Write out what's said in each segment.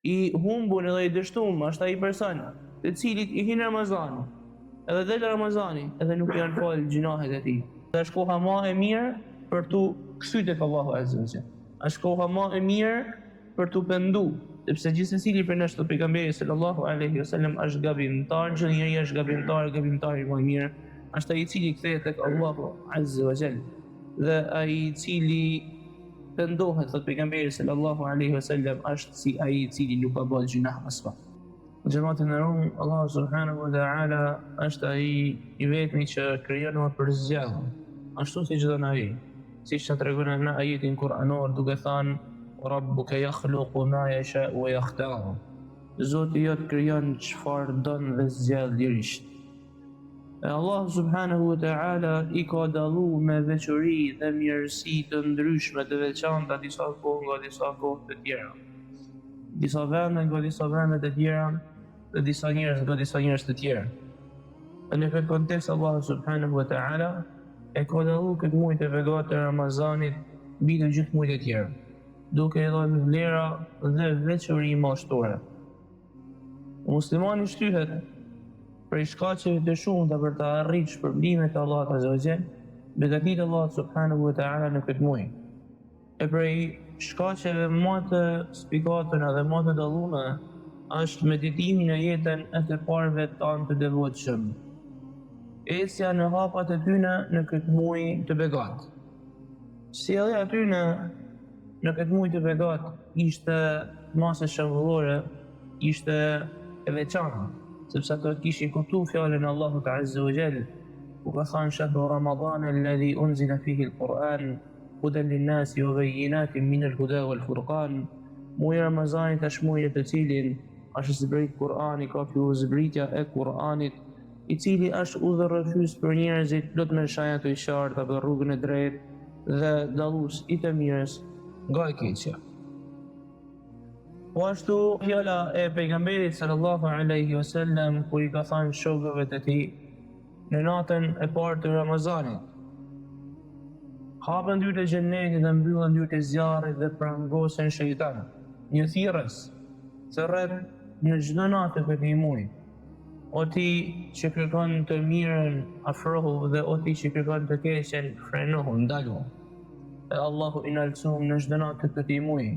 I humbun edhe i dështum është ai person, të cilit i hin Ramazani, edhe del Ramazani, edhe nuk janë falë gjynahet e tij. Dhe është koha ma e mirë për t'u kthy tek Allahu Azza wa Jall. Është koha ma e mirë për t'u pendu, sepse gjithsecili prej nesh thotë pejgamberi sallallahu alaihi wasallam është gabimtar, çdo njeri është gabimtar, gabimtari më i mirë është ai i cili kthehet tek Allahu Azza wa Jall. Dhe ai i cili Pendohet, thotë pejgamberi sallallahu alaihi wasallam, është si ai i cili nuk ka bërë gjynah aspak. Xhemat i nderuar, Allahu subhanahu wa taala është ai i vetmi që krijon e përzgjedh, ashtu siç don ai, siç na tregon në ajetin kuranor duke thënë Rabbuka yakhluqu ma yasha wa yakhtar. Zoti jot krijon çfarë don dhe zgjedh lirisht. E Allahu subhanahu wa ta'ala i ka dallu me veçori dhe mirësi të ndryshme të veçanta disa kohë nga disa kohë të tjera. Disa vende nga disa vende të tjera dhe disa njerëz nga disa njerëz të tjerë. E në këtë kontekst Allahu subhanahu wa ta'ala e ka dallu këtë muaj të begatë të Ramazanit mbi të gjithë muajt e tjerë, duke i dhënë vlera dhe veçori madhështore. Muslimani shtyhet prej shkaqeve të shumta për të arritur shpërblimet e Allahut Azza wa Jall, begatitë e Allahut subhanahu wa taala në këtë muaj. E prej shkaqeve më të spikatuna dhe më të dallume është meditimi në jetën e të parëve tanë të devotshëm. Ecja në hapat e tyne në këtë muaj të begatë. Sjellja e tyne në këtë muaj të begatë ishte ma se shembullore, ishte e veçantë, sepse ato kishin kuptu fjalën e Allahut Azza wa Jall, ku ka thënë shahru Ramadan alladhi unzila fihi al-Quran hudan lin-nasi wa bayyinatin min al-huda wal-furqan. Muaji i Ramazanit është muaji në të cilin është zbrit Kur'ani, ka fillu zbritja e Kur'anit, i cili është udhërrëfyes për njerëzit plot me shenja të qarta për rrugën e drejtë dhe dallues i të mirës nga e keqja. Po ashtu fjala e pejgamberit sallallahu alaihi wasallam kur i ka thënë shokëve të tij në natën e parë të Ramazanit, hapen dyert e xhennetit dhe mbyllen dyert e zjarrit dhe prangosen shejtanët. Një thirrës thërret në çdo natë të këtij muaji. O ti që kërkon të mirën, afrohu dhe o ti që kërkon të keqen, frenohu, ndalu. E Allahu i naltësum në çdo natë të këtij muaji,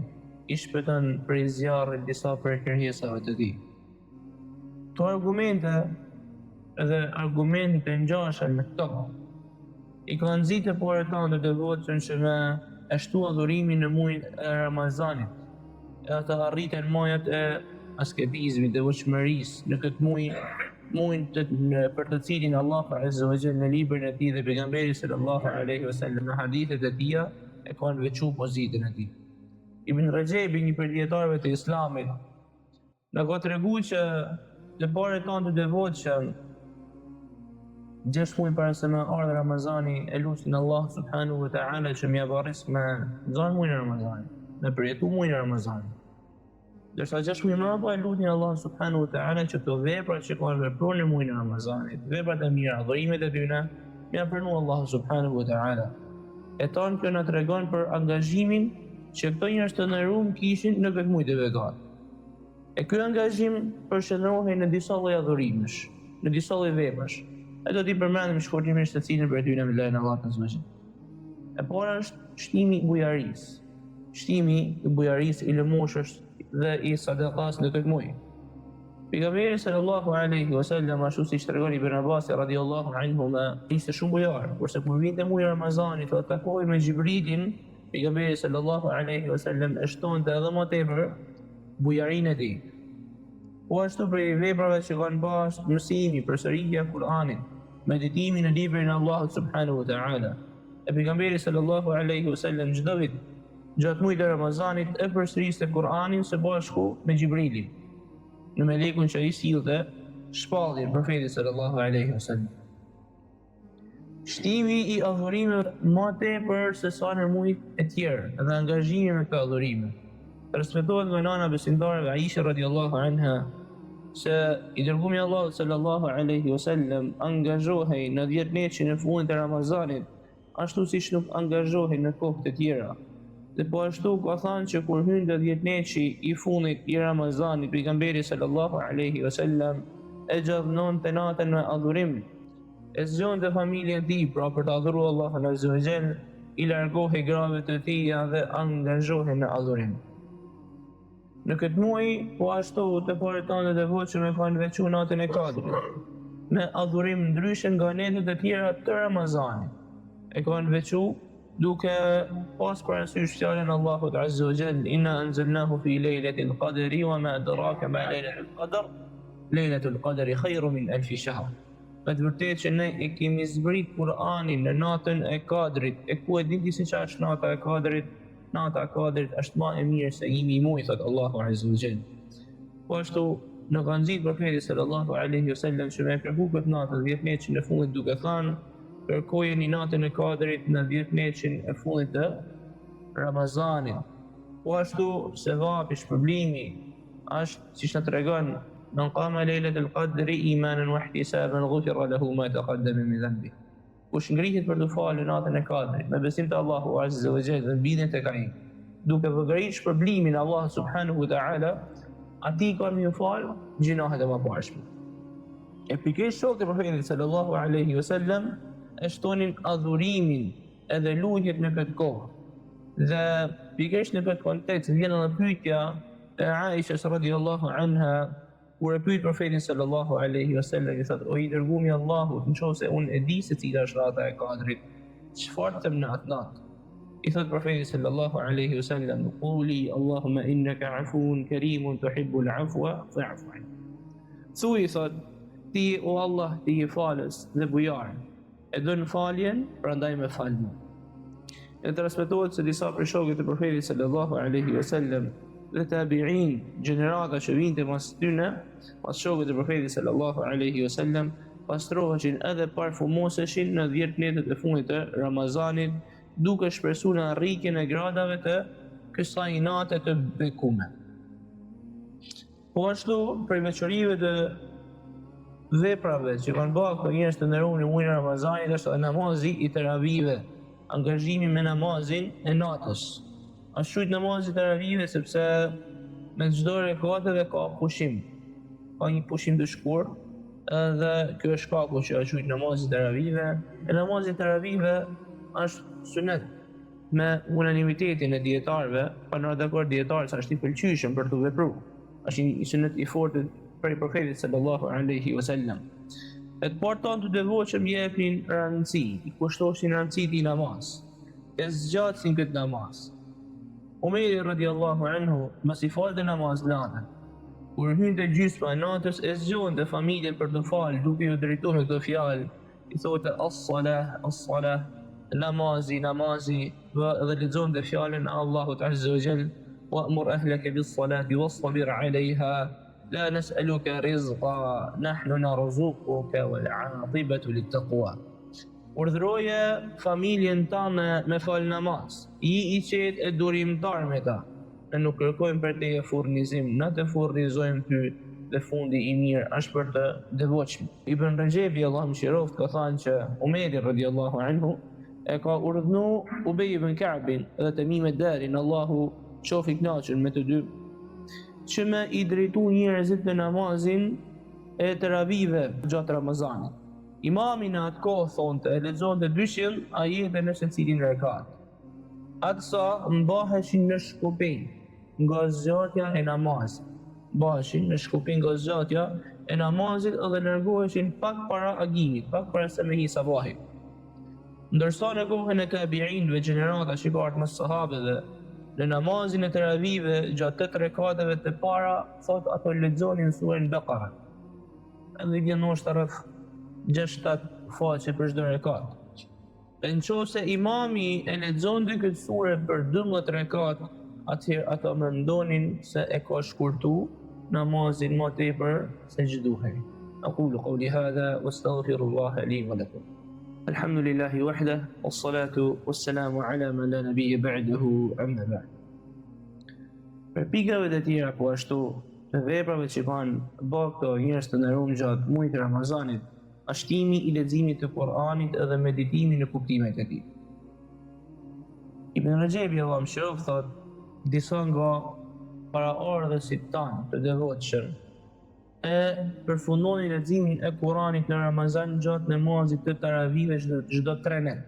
i shpëton prej zjarrit disa prej krijesave të tij. Këto argumente dhe argumente të ngjashme me këto I kanë nxitë të parët tanë të devotshëm që me e shtu adhurimin në muajin e Ramazanit. E ata arritën majat e asketizmit, devotshmërisë në këtë muaj, muajin të, në, për të cilin Allahu Azza wa Jall në librin e tij dhe pejgamberi sallallahu alaihi wasallam në hadithet e tija e kanë veçu pozitën e tij. Ibn Rexhebi, një prej dijetarëve të Islamit, Na ka tregu që të parët tanë të devotshëm gjashtë muaj para se me ardhë Ramazani e lusin Allah subhanahu wa ta'ala që me ja ba rizk me zanë mujin e Ramazanit, me përjetu mujin e Ramazanit. Ndërsa gjashtë muaj mrapa e lutnin Allah subhanahu wa ta'ala që këto vepra që kanë vepru në mujin e Ramazanit, veprat e mira, adhurimet e tyne, me ja pranu Allah subhanahu wa ta'ala. E tanë kjo na tregon për angazhimin që këto njerëz të nderum kishin në këtë muaj të begatë. E ky angazhim përqendrohej në disa lloj adhurimesh, në disa lloj veprash. E do t'i përmendim shkurtimisht secilin prej tyre me lejen e Allahut azza wa jall. E para është shtimi i bujarisë. Shtimi i bujarisë, i lëmoshës dhe i sadakas në këtë muaj. Pejgamberi sallallahu alaihi wasallam ashtu siç tregon Ibn Abbas radiallahu anhuma ishte shumë bujar, kurse kur vinte muaji i Ramazanit dhe takohej me Xhibrilin, Pejgamberi sallallahu alaihi wasallam e shtonte edhe më tepër bujarinë e tij. Po ashtu prej veprave që kanë ba është mësimi, përsëritja e Kur'anit, meditimi në librin e Allahut subhanahu wa taala. E pejgamberi sallallahu alaihi wasallam çdo vit gjatë muajit të Ramazanit e përsëriste Kur'anin së bashku me Xhibrilin, në melekun që i sillte shpalljen profetit sallallahu alaihi wasallam. Shtimi i adhurimeve ma tepër se sa në muajt e tjerë dhe angazhimi me këto adhurime. Transmetohet nga nana e besimtarëve Aisha radiallahu anha se i dërgumi i Allahut sallallahu alaihi wasallam angazhohej në 10 netëshin e fundit të Ramazanit, ashtu siç nuk angazhohej në kohë të tjera. Dhe po ashtu ka thënë që kur hynte dhjetënetshi i fundit i Ramazanit, pejgamberi sallallahu alaihi wasallam e gjallënonte natën me adhurim, e zgjonte familjen e tij, pra për të adhuruar Allahun azza wa jall, i largohej grave të tija dhe angazhohej në adhurim. Në këtë muaj, po ashtu, të parët tanë të devotshëm e kanë veçu natën e Kadrit, me adhurim ndryshe nga netët e tjera të Ramazanit. E kanë veçu duke pas parasysh fjalën e Allahut Azza wa Jall, inna anzalnahu fi lejletil qadri wa ma adraka ma lejletul qadr, lejletul qadri khairu min alfi shahr. Me të vërtetë që ne e kemi zbrit Kur'anin në natën e Kadrit, e ku e din ti se ça është nata e Kadrit? Nata e Kadrit është ma e mirë se 1000 muaj, thotë Allahu Azza wa Jall. Po ashtu, na ka nxitë profeti sallallahu alaihi wasallam që me kërku këtë natë dhjetënetëshin e fundit duke thënë, kërkojeni natën e Kadrit në dhjetënetëshin e fundit të Ramazanit. Po ashtu, sevapi, shpërblimi, është, siç na tregon, men kame lejletel kadri imanen wa ihtisaben gufira lehu ma tekaddeme min dhenbi. Kush ngrihet për t'u falur natën e Kadrit, me besim te Allahu Azza wa Jall dhe bindje tek Ai, duke llogaritur shpërblimin e Allahut subhanahu wa taala, atij ka me iu fal gjynahet e mëparshme. E pikërisht shokët e Profetit sallallahu alaihi wasallam e shtonin adhurimin edhe lutjet në këtë kohë. Dhe pikërisht në këtë kontekst vjen edhe pyetja e Aishës radiallahu anha Kur e pyet Profetin sallallahu alejhi ve sellem i thotë, o i dërgumi i Allahut, në qoftë se unë e di se cila është nata e Kadrit, çfarë të them në atë natë? I thotë Profeti sallallahu alejhi ve sellem, Kuli Allahumma innaka afuun kerimun tuhibbul afwa fa'fu anni. Thuj, thotë, ti o Allah, ti je falës dhe bujar. E don faljen, prandaj më fal mua. E transmetohet se disa prej shokëve të Profetit sallallahu alaihi wasallam dhe tabi'in, gjenerata që vinte mas tyne, mas shokëve të Profetit sallallahu alaihi wasallam, pastroheshin edhe parfumoseshin në 10 netët e fundit të Ramazanit, duke shpresuar në arritjen e gradave të kësaj nate të bekume. Po ashtu, prej veçorive të veprave që kanë bërë këto njerëz të nderuar në muajin e Ramazanit është edhe namazi i teravive, angazhimi me namazin e natës. Është quajt namazi i teravive sepse mes çdo rekateve ka pushim. Ka një pushim të shkurt, edhe kjo është shkaku që është quajt namazi i teravive. E namazi i teravive është sunet Me unanimitetin e dijetarëve, kanë rënë dakord dijetarët se është i pëlqyeshëm për t'u vepru. Është një sunet i fortë prej profetit sallallahu alaihi wasallam. E të parët tanë të devotshëm i jepnin rëndësi, i kushtoshin rëndësi këtij namaz. E zgjatsin këtë namaz. Omeri radiallahu anhu, masi falte namaz natën, kur hynte gjysma e natës, e zgjonte familjen për t'u falë, duke iu drejtu me këto fjalë, I thote as-salah, as-salah, namazi, namazi, dhe lexonte fjalën e Allahut azza wa jall, wa'mur ahlaka bis-salati wastabir 'alayha, la nas'aluka rizqa, nahnu narzuquka wal 'aqibatu lit-taqwa. Urdhëroje familjen tënde me fal namaz, ji i qetë e durimtar me ta. Ne nuk kërkojmë prej teje furnizim, na të furnizojmë ty dhe fundi i mirë është për të devotshmit. Ibn Rexhebi, Allahu e mëshiroftë, ka thënë që Omeri radiallahu anhu e ka urdhnu Ubej ibn Ka'bin dhe Temim ed-Darin, Allahu qoftë i kënaqur me të dy, që me i drejtu njerëzit në namazin e teravive gjatë Ramazanit. Imami në atë kohë thonte e lexonte 200 ajete në secilin rekat. Aq sa mbaheshin në shkopinj nga zgjatja e namazit, mbaheshin në shkopinj nga zgjatja e namazit dhe largoheshin pak para agimit, pak para se me hi sabahi. Ndërsa në kohën e tabiinëve, gjenerata që ka ardhur mas sahabeve, në namazin e teravive gjatë tetë rekateve të para, thotë ato lexonin suren Bekara. Edhe vjen ndoshta rreth 6-7 faqe për çdo rekat. E në qoftë se imami e lexonte këtë sure për 12 rekat, atëherë ata mendonin se e ka shkurtu namazin më tepër se ç'duhej. Aqulu qawli hadha wastaghfirullaha li wa lakum. Alhamdulillahi wahda, wassalatu wassalamu ala man la nabiyya ba'dahu amma ba'd. Prej pikave të tjera po ashtu të veprave që kanë bërë këto njerëz të nderuar gjatë muajit të Ramazanit, Është shtimi i leximit të Kur'anit dhe meditimi në kuptimet e tij. Ibn Ibn Rexhebi, Allahu e mëshiroftë, thotë, disa nga paraardhësit tanë të devotshëm e përfundonin leximin e Kuranit në Ramazan gjatë namazit të taravive çdo çdo 3 net,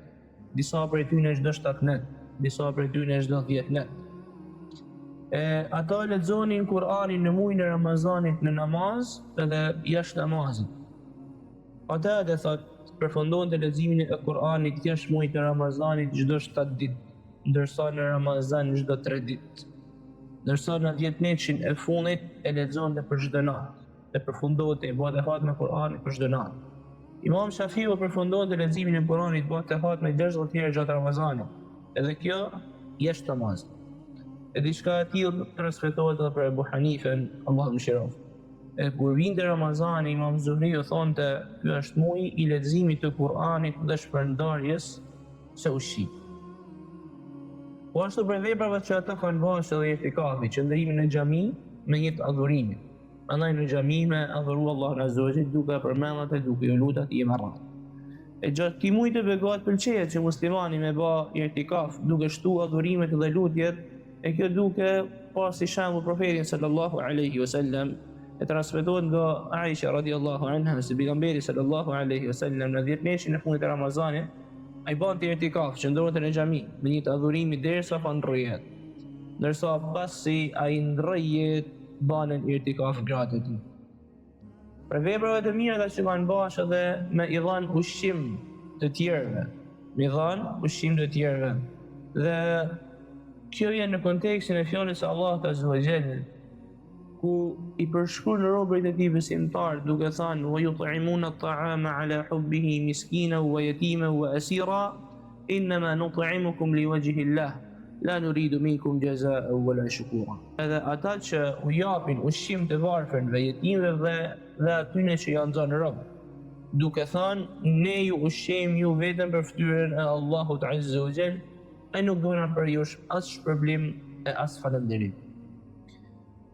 disa prej tyre çdo 7 net, disa prej tyre çdo 10 net. E ata lexonin Kur'anin në muajin e Ramazanit në namaz edhe jashtë namazit. Katade thotë, përfundonte leximin e Kur'anit jashtë muajit të Ramazanit çdo 7 ditë, ndërsa në Ramazan çdo 3 ditë. Ndërsa në dhjetënetshin e fundit e lexonte për çdo natë, e përfundonte e bënte hatme Kur'anin për çdo natë. Imam Shafiu përfundonte leximin e Kur'anit bënte hatme 60 herë gjatë Ramazanit, edhe kjo jashtë namazit. E diçka e tillë transmetohet edhe për Ebu Hanifen, Allahu e mëshiroftë. E kur vinte Ramazani, Imam Zuhriu thonte, ky është muaji i leximit të Kur'anit dhe shpërndarjes së ushqimit. Po ashtu prej veprave që ata kanë bërë është edhe itikafi, qëndrimi në xhami me nijet adhurimit. Andaj në xhami me adhuru Allahun Azza wa Jall duke e përmend atë duke iu lutur atij e me radhë. E gjatë këtij muaji të begatë pëlqehet që muslimani me ba itikaf duke shtu adhurimet dhe lutjet E kjo duke pas si shembull profetin sallallahu alaihi wasallam e transmetohet nga Aisha radiallahu anha se pejgamberi sallallahu alaihi wasallam në dhjetënetshin e fundit të Ramazanit ai bante itikaf, qëndronte në xhami me nijet adhurimit derisa pa ndërroi jetë. Ndërsa pasi ai ndërroi jetë, banin itikaf gratë e tij. Prej veprave të mira që kanë ba është edhe me i dhanë ushqim të tjerëve. Me i dhanë ushqim të tjerëve. Dhe kjo vjen në kontekstin e fjalës së Allahut Azza wa Jall, ku i përshkruan robërit e tij besimtarë duke thënë wa yut'imuna at-ta'ama ala hubbihi miskina wa yatima wa asira innama nut'imukum li wajhi Allah la nuridu minkum jazaa wala shukura. Edhe ata që u japin ushqim të varfërve, jetimëve dhe dhe atyne që janë zënë rob, duke thënë, ne ju ushqejmë ju vetëm për fytyrën e Allahut Azza wa Jall, e nuk dona prej jush as shpërblim e as falënderim.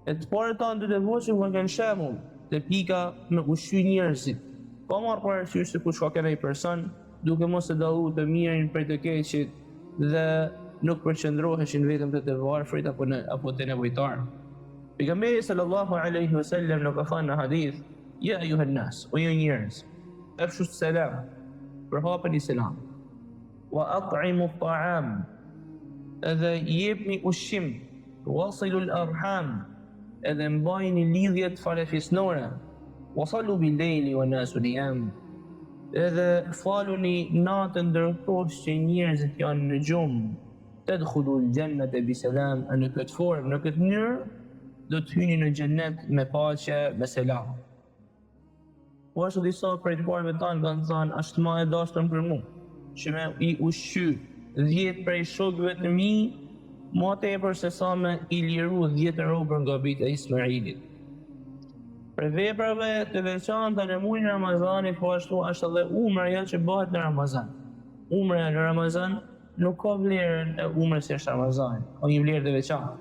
E të parët tanë të devotshëm kanë qenë shembull te pika me ushqy njerëzit, pa marrë parasysh se kush ka qenë ai person, duke mos e dallu të mirin prej të keqit dhe nuk përqendroheshin vetëm te të varfrit apo në apo te nevojtarët. Pejgamberi sallallahu alaihi wasallam na ka thënë në hadith, ja ejuhen nas, o ju njerëz, efshu selam, përhapeni selam. Wa at'imu ta'am, edhe jepni ushqim, wasilul arham, edhe mbajini lidhjet farefisnore, wa sallu bil lejli wan nasu niyam, edhe faluni natën ndërkohë që njerëzit janë në gjumë, tedkhulul xhennete bi selam, e në këtë formë, në këtë mënyrë, do të hyni në xhennet me paqe, me selam. Po ashtu disa prej të parëve tanë kanë thënë, është ma e dashtun për mu, që me i ushqy 10 prej shokëve të mi, ma tepër se sa me i liru 10 robër nga bijtë e Ismailit. Prej veprave të veçanta në mujin e Ramazanit, po ashtu është edhe umreja që bëhet në Ramazan. Umreja në Ramazan nuk ka vlerën e umres jashtë Ramazanit, ka një vlerë të veçantë.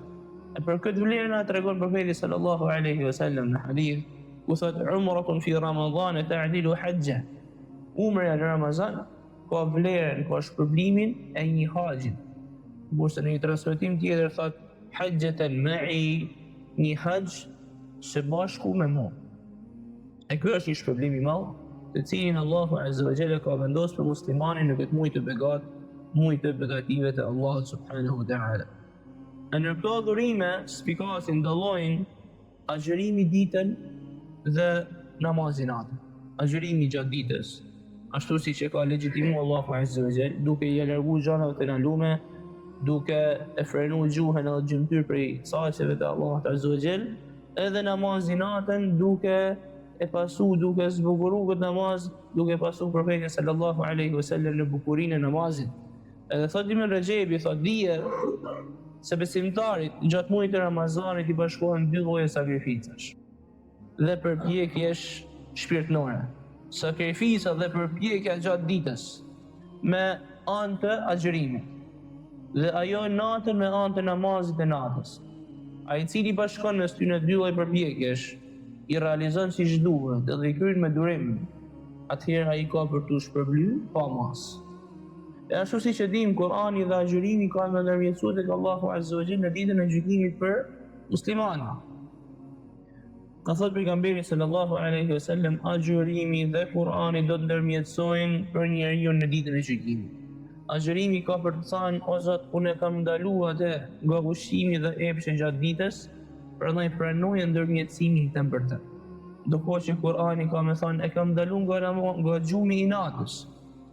E për këtë vlerë na tregon profeti sallallahu alaihi wasallam në hadith, ku thotë umratun fi Ramazan ta'dilu hajja. Umreja në Ramazan ka vlerën, ka shpërblimin e një haxhi. Kurse në një transmetim tjetër thotë hajjatan ma'i, një haxh së bashku me mua. E ky është një shpërblim i madh, të cilin Allahu Azza wa Jalla ka vendosur për muslimanin në këtë muaj të begat, muaj të begative të Allahut subhanahu wa taala. E në këto adhurime spikasin dallojnë agjërimi ditën dhe namazi natën. Agjërimi gjatë ditës, ashtu siç e ka legjitimu Allahu Azza wa Jall, duke i largu gjanave të nalume, duke e frenu gjuhën edhe gjymtyrë prej caqeve të Allahut Azza wa Jall, Edhe namazi natën duke e pasu, duke zbukuru këtë namaz, duke pasu profetin sallallahu alaihi wasallam në bukurinë e namazit. Edhe thot Ibn Rexhebi, thot dije se besimtarit gjatë muajit të Ramazanit i bashkohen dy lloje sakrificash dhe përpjekjesh shpirtërore. Sakrifica dhe përpjekja gjatë ditës me anë të agjërimit dhe ajo natën me anë të namazit të natës. Ai i cili bashkon mes tyre dy lloj përpjekjesh, i realizon siç duhet dhe i kryen me durim, atëherë ai ka për t'u shpërbly pa masë. E ashtu siç e dimë, Kur'ani dhe agjërimi kanë me ndërmjetësu tek Allahu Azza wa Jall në ditën e gjykimit për muslimanin. Ka thënë pejgamberi sallallahu alaihi wasallam, agjërimi dhe Kur'ani do të ndërmjetësojnë për njeriun në ditën e gjykimit. Agjërimi ka për të thënë, o Zot, unë e kam ndalu atë nga ushqimi dhe epshi gjatë ditës, prandaj pranoje ndërmjetësimin tem për të. Ndërkohë që Kur'ani ka me thënë, e kam ndalu nga, nga gjumi i natës,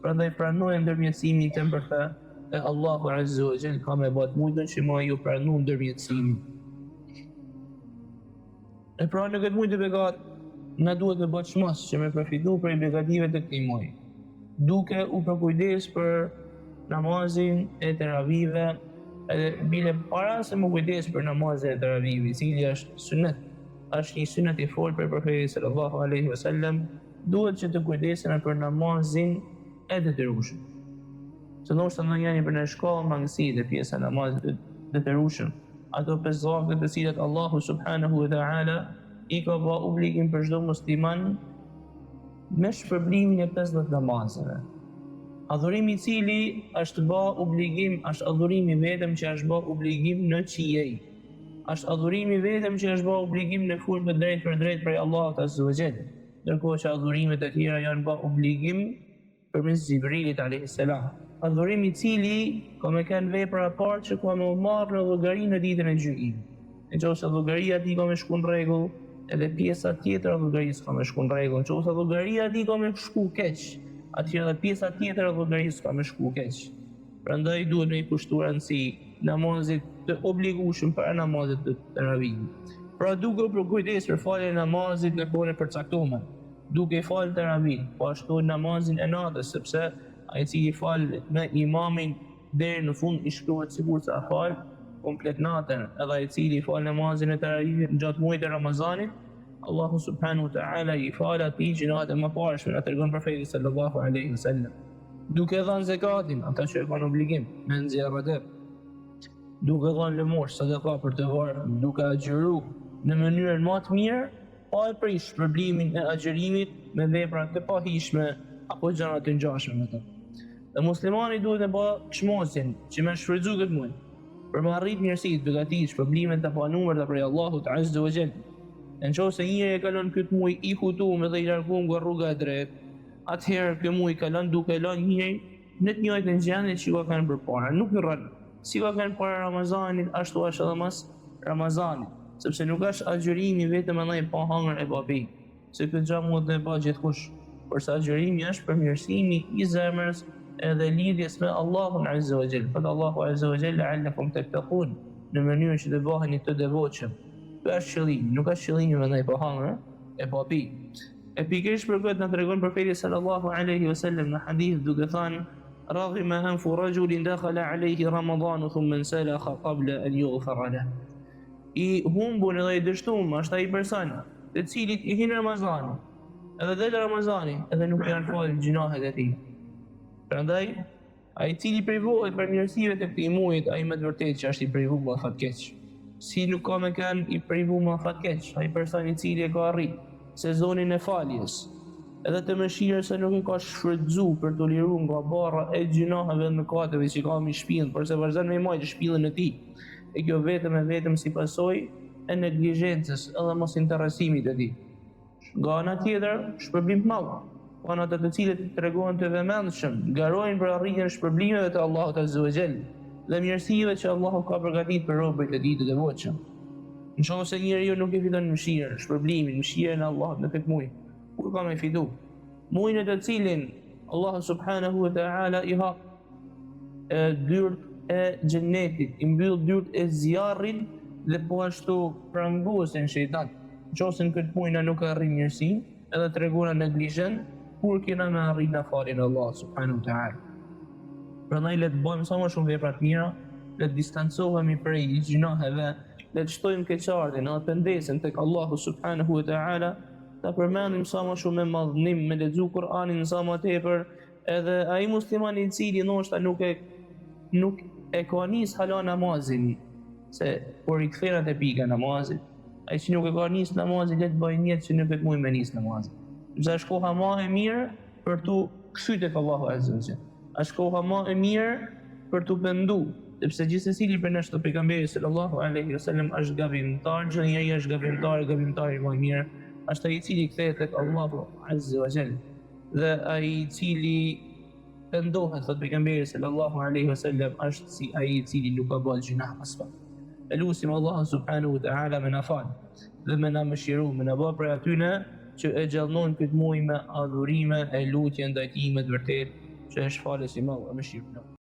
Prandaj pranoje ndërmjetësimin tem për të, e Allahu Azza wa Jall ka me ba të mujtën që me ju pranu ndërmjetësimin. E pra në këtë muj të begatë, na duhet me ba çmos që me përfitu prej begative të këtij muji, duke u përkujdes për namazin e teravive, edhe bile para se m'u kujdes për namazin e teravive, i cili është sunet, është një sunet i fortë prej profetit sallallahu alaihi wasallam, Duhet që të kujdesemi për namazin e detyrueshëm. Se ndoshta ndonjëri prej nesh ka mangësi te pjesa e namazit të detyrueshëm, ato pesë vakte të cilat Allahu subhanahu wa taala i ka ba obligim për çdo musliman me shpërblimin e 50 namazeve. Adhurimi i cili është ba obligim, është adhurimi i vetëm që është ba obligim në qiej. Është adhurimi i vetëm që është ba obligim në formë të drejtpërdrejtë prej Allahut Azza wa Jall, ndërkohë që adhurimet e tjera janë ba obligim përmes Xhibrilit alejhi selam. Adhurim i cili ka me qenë vepra e parë që ka me u marrë në llogari në ditën e gjykimit. Në qoftë se llogaria e tij ka me shku në rregull, edhe pjesa tjetër e llogarisë ka me shku në rregull. Në qoftë se llogaria e tij ka me shku keq, atëherë edhe pjesa tjetër e llogarisë ka me shku keq. Prandaj duhet me i kushtu rëndësi namazit të obligueshëm para namazit të teravihit. Pra duke u përkujdes për faljen e namazit në kohën e përcaktuar, duke i falë teravih, po ashtu namazin e natës, sepse ai i cili fal me imamin deri në fund i shkruhet sikur se a fal komplet natën, edhe ai i cili fal namazin e teravihit gjatë muajit të Ramazanit, Allahu subhanahu wa taala i fal atij gjynahet e mëparshme, na tregon profeti sallallahu alaihi wasallam. Duke dhënë zekatin, ata që e kanë obligim me nxjerrë atë. Duke dhënë lëmoshë, sadaka për të varfër, duke agjëru në mënyrën më të mirë, pa e prish shpërblimin e agjërimit me vepra të pahijshme apo gjëra të ngjashme me to. Dhe muslimani duhet të bëjë çmosin që me shfrytëzu këtë muaj për me arrit mirësitë, begatitë, shpërblimet e panumërta prej Allahut Azza wa Jall. Në qoftë se njeri e kalon këtë muaj i hutum dhe i larguar nga rruga e drejtë, Atëherë ky muaj kalon duke e lënë njerin në të njëjtën gjendje që ka qenë përpara, nuk ndërron. Si ka qenë para Ramazanit, ashtu është edhe mas Ramazanit, sepse nuk është agjërimi vetëm me ndejt pa hangër e pa pi, se këtë gjë mund të bëjë gjithkush, porse agjërimi është përmirësimi i zemrës edhe lidhjes me Allahun Azza wa Jall. Thotë Allahu Azza wa Jall la'allakum tattaqun, në mënyrë që të bëheni të devotshëm. Ky është qëllimi, nuk është qëllimi me ndejt pa hangër e pa pi. E pikërisht për këtë na tregon profeti sallallahu alaihi wasallam në hadith duke thënë Raghima anfu rajulin dakhala alayhi Ramadan thumma insalakha qabla an yughfara lah. I humbun edhe i dështum është ai person të cilit i hyn Ramazani, edhe del Ramazani, edhe nuk janë falë gjynahet e tij. Prandaj Ai i cili privohet prej mirësive të këtij muajit, ai me të vërtetë që është i privuar fatkeq. Si nuk ka me qenë i privuar fatkeq, ai person i cili e ka arrit sezonin e faljes, edhe të mëshirës se nuk e ka shfrytëzu për t'u liru nga barra e gjynaheve dhe mëkateve që ka mbi shpinë, porse vazhdon me majtë shpinën e tij. E kjo vetëm e vetëm si pasojë e neglizhencës edhe mosinteresimit të tij. Nga ana tjetër, shpërblim të madh kanë ata të cilët tregohen të vëmendshëm, garojnë për arritjen e shpërblimeve të Allahut Azza wa Jall dhe mirësive që Allahu ka përgatitur për robërit e tij të devotshëm. Në qoftë se njeriu nuk e fiton mëshirën, shpërblimin, mëshirën e Allahut në këtë muaj, kur ka me fitu? Muajin në të cilin Allahu subhanahu wa taala i hap dyert e xhennetit, i mbyll dyert e zjarrit dhe po ashtu prangosin shejtanët. Në qoftë se në këtë muaj na nuk arrijmë mirësinë, edhe tregohena neglizhent, kur kena me arrit na faljen e Allahut subhanahu wa taala. Prandaj le të bëjmë sa më shumë vepra të mira, le të distancohemi prej gjynaheve, le të shtojmë keqardhjen edhe pendesën tek Allahu subhanahu wa taala, ta përmendim sa më shumë me madhnim, me lexu Kur'anin sa më tepër, Edhe ai musliman i cili ndoshta nuk e nuk e ka nis hala namazin, se po rikthehena te pika e namazit, ai që nuk e ka nis namazin le të bëjë nijet që në këtë muaj me nis namazin. Sepse është koha më e mirë për t'u kthy tek Allahu Azza wa Jall. Është koha ma e mirë për t'u pendu, sepse gjithsecili prej nesh, thotë pejgamberi sallallahu alaihi wasallam është gabimtar, çdo njeri është gabimtar, gabimtari më i mirë është ai i cili kthehet tek Allahu azza wa jall. Dhe ai i cili pendohet, thotë pejgamberi sallallahu alaihi wasallam, është si ai i cili nuk ka bërë gjynah aspak. E lusim Allahun subhanahu wa taala me na fal dhe me na mëshiru, me na bë prej atyne që e gjallnojnë këtë muaj me adhurime e lutje ndaj tij me të vërtetë, që është falës i madh e mëshirëplot.